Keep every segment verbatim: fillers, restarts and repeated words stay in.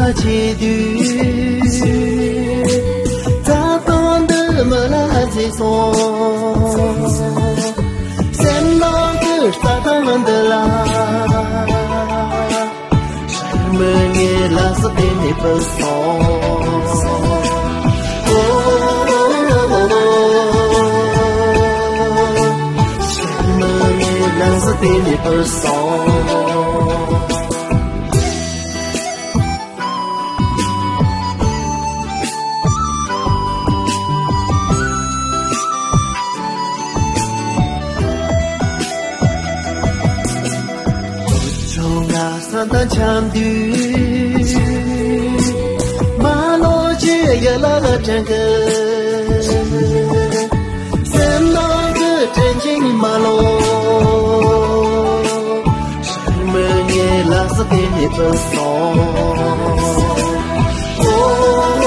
བྱེད་དུས། རྩྭ་ཐང་འདི་མི་ལ་བརྩེ་སོང་། སེམས་ནང་གི་རྩྭ་ཐང་འདི་ལ། ཤར་མི་ངའི་ལ་ས་དེ་ནས་བུད་སོང་། ཨོ། ཤར་མི་ངའི་ལ་ས་དེ་ནས་བུད་སོང་། ཆུང་ང་ས་མཐའ་འཁྱམས་དུས། མ་ལོ་ཆེ་ཡ་ལ་དྲན་གི། སེམས་ནང་གི་དྲན་ཅིང་མ་ལོ། ཤར་མི་ངའི་ལ་ས་དེ་ནས་བུད་སོང་། ཨོ།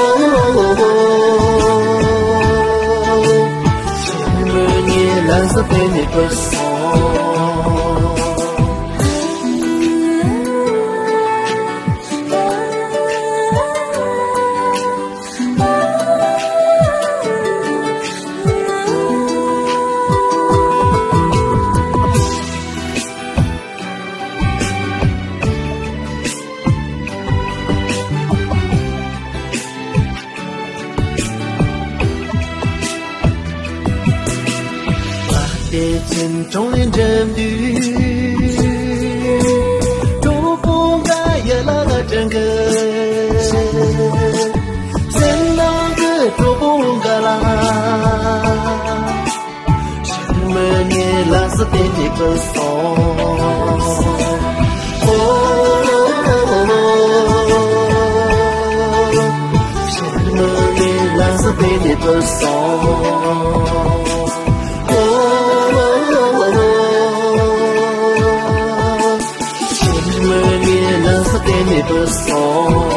ཤར་མི་ངའི་ལ་ས་དེ་ནས་བུད་སོང་། དེ་ཆེན་གྲོང་ལས་འགྲིམ་དུས། གྲོགས་པོ་འགའ་ཡ་ལ་ལ་དྲན་གི། སེམས་ནང་གི་གྲོགས་པོ་འགའ་ལ། ཤར་མི་ངའི་ལ་ས་དེ་ནས་བུད་སོང་། ཨོ། ཤར་མི་ངའི་ལ་ས་དེ་ནས་བུད་སོང་། ཨོ། ཤར་མི་ངའི་ལ་ས་དེ་ནས་བུད་སོང་།